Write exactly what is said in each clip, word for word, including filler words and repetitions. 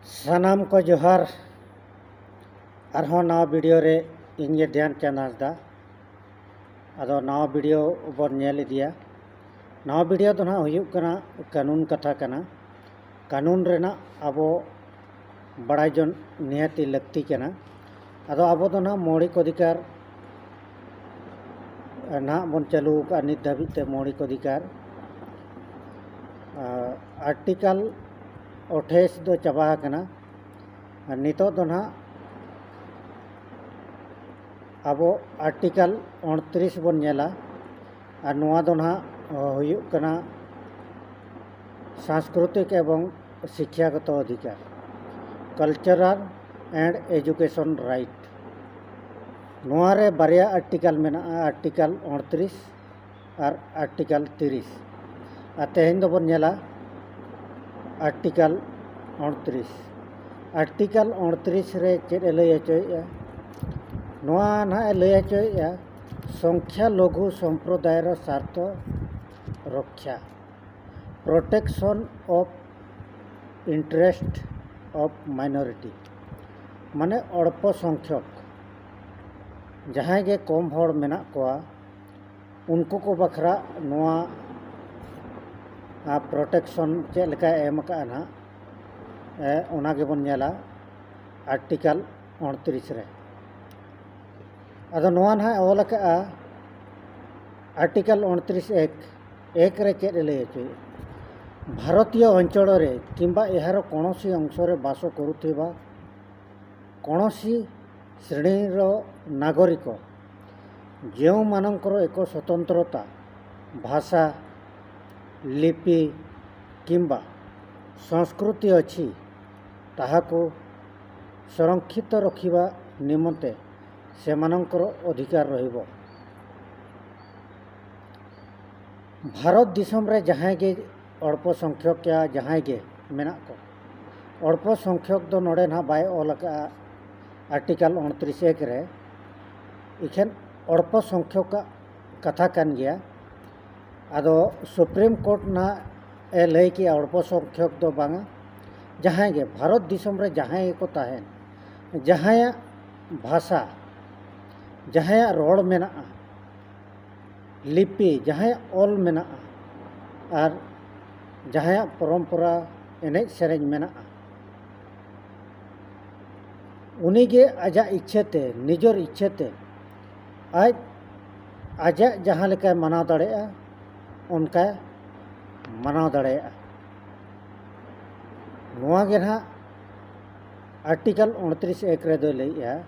ᱥᱟᱱᱟᱢ ᱠᱚ ᱡᱚᱦᱟᱨ᱾ ᱟᱨᱦᱚᱸ ᱱᱟᱣᱟ ᱵᱷᱤᱰᱤᱭᱳ ᱨᱮ ᱤᱧ ᱜᱮ ᱫᱷᱮᱭᱟᱱ ᱪᱟᱸᱫᱽ ᱦᱟᱸᱥᱫᱟ᱾ ᱟᱫᱚ ᱱᱟᱣᱟ ᱵᱷᱤᱰᱤᱭᱳ ᱵᱚᱱ ᱧᱮᱞ ᱤᱫᱤᱭᱟ᱾ ᱱᱟᱣᱟ ᱵᱷᱤᱰᱤᱭᱳ ᱫᱚ ᱱᱟᱦᱟᱜ ᱦᱩᱭᱩᱜ ᱠᱟᱱᱟ ᱠᱟᱹᱱᱩᱱ ᱠᱟᱛᱷᱟ ᱠᱟᱱᱟ᱾ ᱠᱟᱹᱱᱩᱱ ᱨᱮᱱᱟᱜ ᱟᱵᱚ ᱵᱟᱲᱟᱭ ᱡᱚᱝ ᱱᱤᱦᱟᱹᱛᱤ ᱞᱟᱹᱠᱛᱤ ᱠᱟᱱᱟ᱾ ᱟᱫᱚ ᱟᱵᱚ ᱫᱚ ᱱᱟᱦᱟᱜ ᱢᱳᱣᱲᱤᱠ ᱚᱫᱷᱤᱠᱟᱨ ᱱᱟᱦᱟᱜ ᱵᱚᱱ ᱪᱟᱹᱞᱩ ᱟᱠᱟᱫᱼᱟ ᱱᱤᱛ ᱫᱷᱟᱹᱵᱤᱡ ᱛᱮ ᱢᱳᱣᱲᱤᱠ ᱚᱫᱷᱤᱠᱟᱨ᱾ ᱟᱨᱴᱤᱠᱟᱞ ᱟᱴᱷᱟᱭᱤᱥ ᱫᱚ ᱪᱟᱵᱟ ᱟᱠᱟᱱᱟ᱾ ᱟᱨ ᱱᱤᱛᱚᱜ ᱫᱚ ᱱᱟᱦᱟᱜ ᱟᱵᱚ ᱟᱨᱴᱤᱠᱟᱞ ᱩᱱᱛᱨᱤᱥ ᱵᱚᱱ ᱧᱮᱞᱟ᱾ ᱟᱨ ᱱᱚᱣᱟ ᱫᱚ ᱱᱟᱦᱟᱜ ᱦᱩᱭᱩᱜ ᱠᱟᱱᱟ ᱥᱟᱝᱥᱠᱨᱤᱛᱤᱠ ᱮᱵᱚᱝ ᱥᱤᱠᱠᱷᱟᱜᱚᱛᱚ ᱚᱫᱷᱤᱠᱟᱨ, Cultural and Education Right᱾ ᱱᱚᱣᱟ ᱨᱮ ᱵᱟᱨᱭᱟ ᱟᱨᱴᱤᱠᱟᱞ ᱢᱮᱱᱟᱜᱼᱟ, ᱟᱨᱴᱤᱠᱟᱞ ᱩᱱᱛᱨᱤᱥ ᱟᱨ ᱟᱨᱴᱤᱠᱟᱞ ᱛᱤᱨᱤᱥ᱾ ᱟᱨ ᱛᱮᱦᱮᱧ ᱫᱚᱵᱚᱱ ᱧᱮᱞᱟ ᱟᱨᱴᱤᱠᱟᱞ ᱩᱱᱛᱨᱤᱥ᱾ ᱟᱨᱴᱤᱠᱟᱞ ᱩᱱᱛᱨᱤᱥ ᱨᱮ ᱪᱮᱫ ᱮ ᱞᱟᱹᱭ ᱦᱚᱪᱚᱭᱮᱫᱼᱟ? ᱱᱚᱣᱟ ᱱᱟᱦᱟᱜ ᱮ ᱞᱟᱹᱭ ᱦᱚᱪᱚᱭᱮᱫᱼᱟ ᱥᱚᱝᱠᱷᱭᱟ ᱞᱚᱜᱷᱩ ᱥᱚᱢᱯᱨᱚᱫᱟᱭ ᱨᱮ ᱥᱟᱨᱛᱷᱚ ᱨᱚᱠᱷᱭᱟ, Protection of Interest of Minority, ᱢᱟᱱᱮ ᱚᱞᱯᱚ ᱥᱚᱝᱠᱷᱭᱚᱠ, ᱡᱟᱦᱟᱸᱭ ᱜᱮ ᱠᱚᱢ ᱦᱚᱲ ᱢᱮᱱᱟᱜ ᱠᱚᱣᱟ, ᱩᱱᱠᱩ ᱠᱚ ᱵᱟᱠᱷᱨᱟ ᱱᱚᱣᱟ ᱯᱨᱚᱴᱮᱠᱥᱚᱱ ᱪᱮᱫ ᱞᱮᱠᱟᱭ ᱮᱢ ᱟᱠᱟᱫᱼᱟ ᱱᱟᱦᱟᱜ, ᱚᱱᱟ ᱜᱮᱵᱚᱱ ᱧᱮᱞᱟ ᱟᱨᱴᱤᱠᱟᱞ ᱩᱱᱛᱨᱤᱥ ᱨᱮ᱾ ᱟᱫᱚ ᱱᱚᱣᱟ ᱱᱟᱦᱟᱜ ᱚᱞ ᱟᱠᱟᱫᱼᱟ ᱟᱨᱴᱤᱠᱟᱞ ᱩᱱᱛᱨᱤᱥ ᱮᱠ, ᱮᱠ ᱨᱮ ᱪᱮᱫ ᱮ ᱞᱟᱹᱭ ᱦᱚᱪᱚᱭᱮᱫᱼᱟ? ଭାରତୀୟ ଅଞ୍ଚଳରେ କିମ୍ବା ଏହାର କୌଣସି ଅଂଶରେ ବାସ କରୁଥିବା କୌଣସି ଶ୍ରେଣୀର ନାଗରିକ ଯେଉଁମାନଙ୍କର ଏକ ସ୍ୱତନ୍ତ୍ରତା, ଭାଷା, ଲିପି କିମ୍ବା ସଂସ୍କୃତି ଅଛି, ତାହାକୁ ସଂରକ୍ଷିତ ରଖିବା ନିମନ୍ତେ ସେମାନଙ୍କର ଅଧିକାର ରହିବ। ᱵᱷᱟᱨᱚᱛ ᱫᱤᱥᱚᱢ ᱨᱮ ᱡᱟᱦᱟᱸᱭ ᱜᱮ ᱚᱞᱯᱚ ᱥᱚᱝᱠᱷᱚᱠ ᱭᱟ ᱡᱟᱦᱟᱸᱭ ᱜᱮ ᱢᱮᱱᱟᱜ ᱠᱚ, ᱚᱞᱯᱚ ᱥᱚᱝᱠᱷᱚᱠ ᱫᱚ ᱱᱚᱰᱮ ᱱᱟᱦᱟᱜ ᱵᱟᱭ ᱚᱞ ᱟᱠᱟᱫᱼᱟ ᱟᱨᱴᱤᱠᱟᱞ ᱩᱱᱛᱨᱤᱥ ᱮᱠ ᱨᱮ᱾ ᱮᱠᱷᱮᱱ ᱚᱞᱯᱚ ᱥᱚᱝᱠᱷᱚᱠᱟᱜ ᱠᱟᱛᱷᱟ ᱠᱟᱱ ᱜᱮᱭᱟ᱾ ᱟᱫᱚ ᱥᱩᱯᱨᱤᱢ ᱠᱳᱨᱴ ᱱᱟᱦᱟᱜ ᱮ ᱞᱟᱹᱭ ᱠᱮᱜᱼᱟ ᱚᱞᱯᱚ ᱥᱚᱝᱠᱷᱚᱠ ᱫᱚ ᱵᱟᱝᱟ, ᱡᱟᱦᱟᱸᱭ ᱜᱮ ᱵᱷᱟᱨᱚᱛ ᱫᱤᱥᱚᱢ ᱨᱮ ᱡᱟᱦᱟᱸᱭ ᱜᱮᱠᱚ ᱛᱟᱦᱮᱱ, ᱡᱟᱦᱟᱸᱭᱟᱜ ᱵᱷᱟᱥᱟ, ᱡᱟᱦᱟᱸᱭᱟᱜ ᱨᱚᱲ ᱢᱮᱱᱟᱜᱼᱟ, ᱞᱤᱯᱤ, ᱡᱟᱦᱟᱸᱭᱟᱜ ᱚᱞ ᱢᱮᱱᱟᱜᱼᱟ, ᱟᱨ ᱡᱟᱦᱟᱸᱭᱟᱜ ᱯᱚᱨᱚᱢᱯᱚᱨᱟ ᱮᱱᱮᱡ ᱥᱮᱨᱮᱧ ᱢᱮᱱᱟᱜᱼᱟ, ᱩᱱᱤᱜᱮ ᱟᱡᱟᱜ ᱤᱪᱪᱷᱟᱹᱛᱮ, ᱱᱤᱡᱮᱨ ᱤᱪᱪᱷᱟᱹᱛᱮ ᱟᱡ ᱟᱡᱟᱜ ᱡᱟᱦᱟᱸ ᱞᱮᱠᱟᱭ ᱢᱟᱱᱟᱣ ᱫᱟᱲᱮᱭᱟᱜᱼᱟ, ᱚᱱᱠᱟᱭ ᱢᱟᱱᱟᱣ ᱫᱟᱲᱮᱭᱟᱜᱼᱟ᱾ ᱱᱚᱣᱟ ᱜᱮ ᱱᱟᱦᱟᱜ ᱟᱨᱴᱤᱠᱮᱞ ᱩᱱᱛᱨᱤᱥ ᱮᱠ ᱨᱮᱫᱚᱭ ᱞᱟᱹᱭᱮᱜᱼᱟ,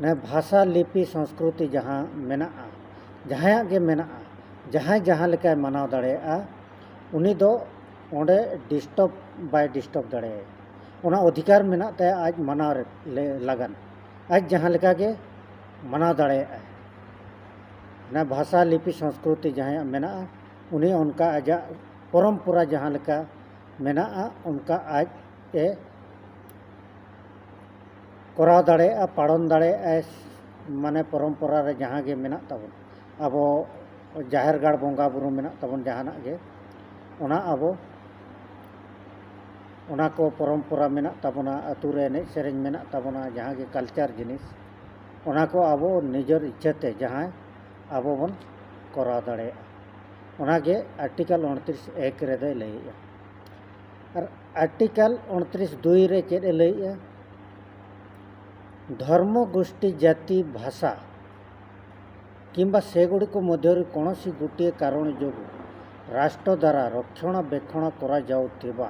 ᱱᱚᱣᱟ ᱵᱷᱟᱥᱟ, ᱞᱤᱯᱤ, ᱥᱚᱝᱥᱠᱨᱩᱛᱤ ᱡᱟᱦᱟᱸ ᱢᱮᱱᱟᱜᱼᱟ, ᱡᱟᱦᱟᱸᱭᱟᱜ ᱜᱮ ᱢᱮᱱᱟᱜᱼᱟ, ᱡᱟᱦᱟᱸᱭ ᱡᱟᱦᱟᱸ ᱞᱮᱠᱟᱭ ᱢᱟᱱᱟᱣ ᱫᱟᱲᱮᱭᱟᱜᱼᱟ, ᱩᱱᱤ ᱫᱚ ᱚᱸᱰᱮ ᱰᱤᱥᱴᱟᱵᱽ ᱵᱟᱭ ᱰᱤᱥᱴᱟᱵᱽ ᱫᱟᱲᱮᱭᱟᱜᱼᱟ᱾ ᱚᱱᱟ ᱚᱫᱷᱤᱠᱟᱨ ᱢᱮᱱᱟᱜ ᱛᱟᱭᱟ ᱟᱡ ᱢᱟᱱᱟᱣ ᱨᱮ, ᱞᱮ-, ᱞᱟᱜᱟᱱ᱾ ᱟᱡ ᱡᱟᱦᱟᱸ ᱞᱮᱠᱟ ᱜᱮ ᱢᱟᱱᱟᱣ ᱫᱟᱲᱮᱭᱟᱜᱼᱟᱭ᱾ ᱚᱱᱟ ᱵᱷᱟᱥᱟ, ᱞᱤᱯᱤ, ᱥᱚᱝᱥᱠᱨᱩᱛᱤ ᱡᱟᱦᱟᱸᱭᱟᱜ ᱢᱮᱱᱟᱜᱼᱟ, ᱩᱱᱤ ᱚᱱᱠᱟ ᱟᱡᱟᱜ ᱯᱚᱨᱚᱢᱯᱚᱨᱟ ᱡᱟᱦᱟᱸ ᱞᱮᱠᱟ ᱢᱮᱱᱟᱜᱼᱟ, ᱚᱱᱠᱟ ᱟᱡ ᱮ ᱠᱚᱨᱟᱣ ᱫᱟᱲᱮᱭᱟᱜᱼᱟ, ᱯᱟᱲᱚᱱ ᱫᱟᱲᱮᱭᱟᱜᱼᱟᱭ᱾ ᱢᱟᱱᱮ ᱯᱚᱨᱚᱢᱯᱚᱨᱟ ᱨᱮ ᱡᱟᱦᱟᱸ ᱜᱮ ᱢᱮᱱᱟᱜ ᱛᱟᱵᱚᱱ, ᱟᱵᱚ ᱡᱟᱦᱮᱨ ᱜᱟᱲ ᱵᱚᱸᱜᱟ ᱵᱩᱨᱩ ᱢᱮᱱᱟᱜ ᱛᱟᱵᱚᱱ, ᱡᱟᱦᱟᱱᱟᱜ ᱜᱮ, ᱚᱱᱟ ᱟᱵᱚ, ᱚᱱᱟ ᱠᱚ ᱯᱚᱨᱚᱢᱯᱚᱨᱟ ᱢᱮᱱᱟᱜ ᱛᱟᱵᱚᱱᱟ, ᱟᱹᱛᱩ ᱨᱮ ᱮᱱᱮᱡ ᱥᱮᱨᱮᱧ ᱢᱮᱱᱟᱜ ᱛᱟᱵᱚᱱᱟ, ᱡᱟᱦᱟᱸ ᱜᱮ ᱠᱟᱞᱪᱟᱨ ᱡᱤᱱᱤᱥ, ᱚᱱᱟ ᱠᱚ ᱟᱵᱚ ᱱᱤᱡᱮᱨ ᱤᱪᱪᱷᱟᱹᱛᱮ ᱡᱟᱦᱟᱸᱭ ᱟᱵᱚ ᱵᱚᱱ ᱠᱚᱨᱟᱣ ᱫᱟᱲᱮᱭᱟᱜᱼᱟ᱾ ᱚᱱᱟᱜᱮ ᱟᱨᱴᱤᱠᱮᱞ ᱩᱱᱛᱨᱤᱥ ᱮᱠ ᱨᱮᱫᱚᱭ ᱞᱟᱹᱭᱮᱜᱼᱟ᱾ ᱟᱨ ᱟᱨᱴᱤᱠᱮᱞ ᱩᱱᱛᱨᱤᱥ ᱫᱩᱭ ᱨᱮ ᱪᱮᱫ ᱮ ᱞᱟᱹᱭᱮᱜᱼᱟ? ଧର୍ମ, ଗୋଷ୍ଠୀ, ଜାତି, ଭାଷା କିମ୍ବା ସେଗୁଡ଼ିକ ମଧ୍ୟରୁ କୌଣସି ଗୋଟିଏ କାରଣ ଯୋଗୁଁ ରାଷ୍ଟ୍ର ଦ୍ୱାରା ରକ୍ଷଣାବେକ୍ଷଣ କରାଯାଉଥିବା,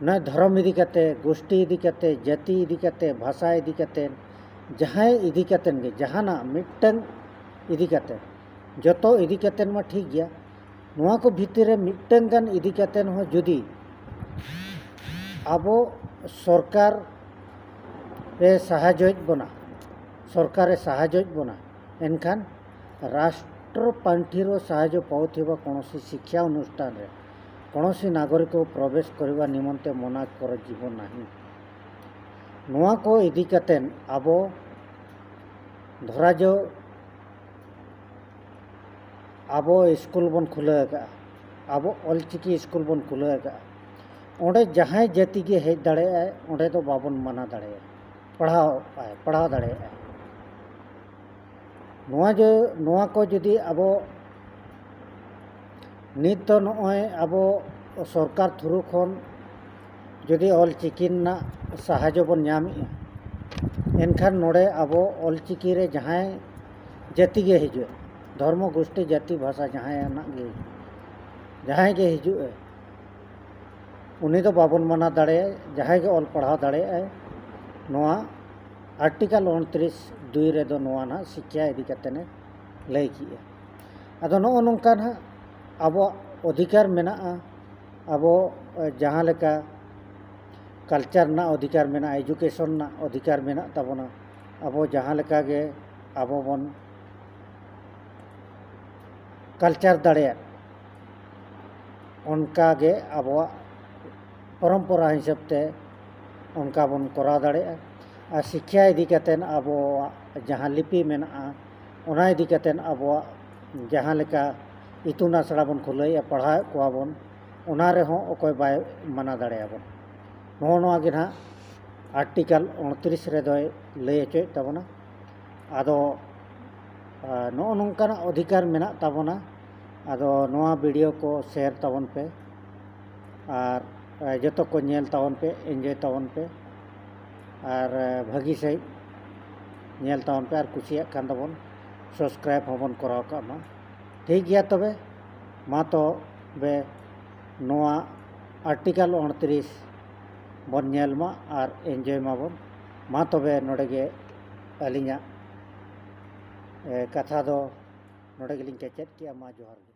ᱱᱚᱣᱟ ᱫᱷᱚᱨᱚᱢ ᱤᱫᱤ ᱠᱟᱛᱮ, ᱜᱳᱥᱴᱤ ᱤᱫᱤ ᱠᱟᱛᱮ, ᱡᱟᱹᱛᱤ ᱤᱫᱤ ᱠᱟᱛᱮ, ᱵᱷᱟᱥᱟ ᱤᱫᱤ ᱠᱟᱛᱮ, ᱡᱟᱦᱟᱸᱭ ᱤᱫᱤ ᱠᱟᱛᱮ ᱜᱮ, ᱡᱟᱦᱟᱱᱟᱜ ᱢᱤᱫᱴᱟᱝ ᱤᱫᱤ ᱠᱟᱛᱮ, ᱡᱚᱛᱚ ᱤᱫᱤ ᱠᱟᱛᱮ ᱢᱟ ᱴᱷᱤᱠ ᱜᱮᱭᱟ, ᱱᱚᱣᱟ ᱠᱚ ᱵᱷᱤᱛᱤᱨ ᱨᱮ ᱢᱤᱫᱴᱟᱝ ᱜᱟᱱ ᱤᱫᱤ ᱠᱟᱛᱮ ᱦᱚᱸ ᱡᱩᱫᱤ ᱟᱵᱚ ᱥᱚᱨᱠᱟᱨ ᱮ ᱥᱟᱦᱟᱡᱽᱡᱚᱭᱮᱫ ᱵᱚᱱᱟ, ᱥᱚᱨᱠᱟᱨᱮ ᱥᱟᱦᱟᱡᱽᱡᱚᱭᱮᱫ ᱵᱚᱱᱟ, ᱮᱱᱠᱷᱟᱱ ରାଷ୍ଟ୍ର ପାଣ୍ଠିର ସାହାଯ୍ୟ ପାଉଥିବା କୌଣସି ଶିକ୍ଷା ଅନୁଷ୍ଠାନରେ କୌଣସି ନାଗରିକ ପ୍ରବେଶ କରିବା ନିମନ୍ତେ ମନା କରାଯିବ ନାହିଁ। ᱱᱚᱣᱟ ᱠᱚ ᱤᱫᱤ ᱠᱟᱛᱮ ᱟᱵᱚ, ᱫᱷᱚᱨᱟᱡᱟᱣ, ᱟᱵᱚ ᱥᱠᱩᱞ ᱵᱚᱱ ᱠᱷᱩᱞᱟᱹᱣ ᱟᱠᱟᱫᱼᱟ, ᱟᱵᱚ ᱚᱞᱪᱤᱠᱤ ᱥᱠᱩᱞ ᱵᱚᱱ ᱠᱷᱩᱞᱟᱹᱣ ᱟᱠᱟᱫᱼᱟ, ᱚᱸᱰᱮ ᱡᱟᱦᱟᱸᱭ ᱡᱟᱹᱛᱤ ᱜᱮ ᱦᱮᱡ ᱫᱟᱲᱮᱭᱟᱜᱼᱟᱭ, ᱚᱸᱰᱮ ᱫᱚ ᱵᱟᱵᱚᱱ ᱢᱟᱱᱟ ᱫᱟᱲᱮᱭᱟᱜᱼᱟ, ᱯᱟᱲᱦᱟᱣ ᱟᱭ, ᱯᱟᱲᱦᱟᱣ ᱫᱟᱲᱮᱭᱟᱜᱼᱟᱭ᱾ ᱱᱚᱣᱟ ᱡᱮ, ᱱᱚᱣᱟ ᱠᱚ ᱡᱩᱫᱤ ᱟᱵᱚ ᱱᱤᱛ ᱫᱚ ᱱᱚᱜᱼᱚᱭ ᱟᱵᱚ ᱥᱚᱨᱠᱟᱨ ᱛᱷᱨᱩ ᱠᱷᱚᱱ ᱡᱩᱫᱤ ᱚᱞ ᱪᱤᱠᱤ ᱨᱮᱱᱟᱜ ᱥᱟᱦᱟᱡᱽᱡᱚ ᱵᱚᱱ ᱧᱟᱢᱮᱜᱼᱟ, ᱮᱱᱠᱷᱟᱱ ᱱᱚᱰᱮ ᱟᱵᱚ ᱚᱞ ᱪᱤᱠᱤ ᱨᱮ ᱡᱟᱦᱟᱸᱭ ᱡᱟᱹᱛᱤ ᱜᱮ ᱦᱤᱡᱩᱜ, ᱫᱷᱚᱨᱢᱚ ᱜᱳᱥᱴᱤ, ᱡᱟᱹᱛᱤ, ᱵᱷᱟᱥᱟ ᱡᱟᱦᱟᱸᱭᱟᱱᱟᱜ ᱜᱮ, ᱡᱟᱦᱟᱸᱭ ᱜᱮ ᱦᱤᱡᱩᱜᱼᱟ, ᱩᱱᱤ ᱫᱚ ᱵᱟᱵᱚᱱ ᱢᱟᱱᱟ ᱫᱟᱲᱮᱭᱟᱭᱟ, ᱡᱟᱦᱟᱸᱭ ᱜᱮ ᱚᱞ ᱯᱟᱲᱦᱟᱣ ᱫᱟᱲᱮᱭᱟᱜᱼᱟᱭ᱾ ᱱᱚᱣᱟ ᱟᱨᱴᱤᱠᱟᱞ ᱩᱱᱛᱨᱤᱥ ᱫᱩᱭ ᱨᱮᱫᱚ ᱱᱚᱣᱟ ᱱᱟᱦᱟᱜ ᱥᱤᱠᱠᱷᱟ ᱤᱫᱤ ᱠᱟᱛᱮᱱᱮ ᱞᱟᱹᱭ ᱠᱮᱜᱼᱟ᱾ ᱟᱫᱚ ᱱᱚᱜᱼᱚ ᱱᱚᱝᱠᱟ ᱱᱟᱦᱟᱜ ᱟᱵᱚᱣᱟᱜ ᱚᱫᱷᱤᱠᱟᱨ ᱢᱮᱱᱟᱜᱼᱟ, ᱟᱵᱚ, ᱮ, ᱡᱟᱦᱟᱸ ᱞᱮᱠᱟ ᱠᱟᱞᱪᱟᱨ ᱨᱮᱱᱟᱜ ᱚᱫᱷᱤᱠᱟᱨ ᱢᱮᱱᱟᱜᱼᱟ, ᱮᱰᱩᱠᱮᱥᱚᱱ ᱨᱮᱱᱟᱜ ᱚᱫᱷᱤᱠᱟᱨ ᱢᱮᱱᱟᱜ ᱛᱟᱵᱚᱱᱟ, ᱟᱵᱚ ᱡᱟᱦᱟᱸ ᱞᱮᱠᱟ ᱜᱮ ᱟᱵᱚ ᱵᱚᱱ ᱠᱟᱞᱪᱟᱨ ᱫᱟᱲᱮᱭᱟᱜ, ᱚᱱᱠᱟ ᱜᱮ ᱟᱵᱚᱣᱟᱜ ᱯᱚᱨᱚᱢᱯᱚᱨᱟ ᱦᱤᱥᱟᱹᱵ ᱛᱮ ᱚᱱᱠᱟ ᱵᱚᱱ ᱠᱚᱨᱟᱣ ᱫᱟᱲᱮᱭᱟᱜᱼᱟ᱾ ᱟᱨ ᱥᱤᱠᱠᱷᱟ ᱤᱫᱤ ᱠᱟᱛᱮᱫ ᱟᱵᱚᱣᱟᱜ ᱡᱟᱦᱟᱸ ᱞᱤᱯᱤ ᱢᱮᱱᱟᱜᱼᱟ, ᱚᱱᱟ ᱤᱫᱤ ᱠᱟᱛᱮᱫ ᱟᱵᱚᱣᱟᱜ ᱡᱟᱦᱟᱸ ᱞᱮᱠᱟ ᱤᱛᱩᱱ ᱟᱥᱲᱟ ᱵᱚᱱ ᱠᱷᱩᱞᱟᱹᱣᱮᱫᱼᱟ, ᱯᱟᱲᱦᱟᱣᱮᱫ ᱠᱚᱣᱟ ᱵᱚᱱ, ᱚᱱᱟ ᱨᱮᱦᱚᱸ ᱚᱠᱚᱭ ᱵᱟᱭ ᱢᱟᱱᱟ ᱫᱟᱲᱮᱭᱟᱵᱚᱱ᱾ ᱱᱚᱜᱼᱚ ᱱᱚᱣᱟ ᱜᱮ ᱱᱟᱦᱟᱜ ᱟᱨᱴᱤᱠᱟᱞ ᱩᱱᱛᱨᱤᱥ ᱨᱮᱫᱚᱭ ᱞᱟᱹᱭ ᱦᱚᱪᱚᱭᱮᱫ ᱛᱟᱵᱚᱱᱟ᱾ ᱟᱫᱚ, ᱟ, ᱱᱚᱜᱼᱚ ᱱᱚᱝᱠᱟᱱᱟᱜ ᱚᱫᱷᱤᱠᱟᱨ ᱢᱮᱱᱟᱜ ᱛᱟᱵᱚᱱᱟ᱾ ᱟᱫᱚ ᱱᱚᱣᱟ ᱵᱷᱤᱰᱤᱭᱳ ᱠᱚ ᱥᱮᱭᱟᱨ ᱛᱟᱵᱚᱱ ᱯᱮ, ᱟᱨ, ᱟ, ᱡᱚᱛᱚ ᱠᱚ ᱧᱮᱞ ᱛᱟᱵᱚᱱ ᱯᱮ, ᱮᱱᱡᱚᱭ ᱛᱟᱵᱚᱱ ᱯᱮ, ᱟᱨ, ᱟ, ᱵᱷᱟᱹᱜᱤ ᱥᱟᱺᱦᱤᱡ ᱧᱮᱞ ᱛᱟᱵᱚᱱ ᱯᱮ, ᱟᱨ ᱠᱩᱥᱤᱭᱟᱜ ᱠᱷᱟᱱ ᱫᱚᱵᱚᱱ ᱥᱟᱵᱥᱠᱨᱟᱭᱤᱵ ᱦᱚᱸᱵᱚᱱ ᱠᱚᱨᱟᱣ ᱠᱟᱜ ᱢᱟ᱾ ᱴᱷᱤᱠ ᱜᱮᱭᱟ ᱛᱚᱵᱮ, ᱢᱟ ᱛᱚᱵᱮ ᱱᱚᱣᱟ ᱟᱨᱴᱤᱠᱟᱞ ᱩᱱᱛᱨᱤᱥ ᱵᱚᱱ ᱧᱮᱞ ᱢᱟ ᱟᱨ ᱮᱱᱡᱚᱭ ᱢᱟᱵᱚᱱ᱾ ᱢᱟ ᱛᱚᱵᱮ ᱱᱚᱰᱮ ᱜᱮ ᱟᱹᱞᱤᱧᱟᱜ, ᱮ, ᱠᱟᱛᱷᱟ ᱫᱚ ᱱᱚᱰᱮ ᱜᱮᱞᱤᱧ ᱠᱮᱪᱮᱫ ᱠᱮᱜᱼᱟ᱾ ᱢᱟ ᱡᱚᱦᱟᱨ ᱜᱮ᱾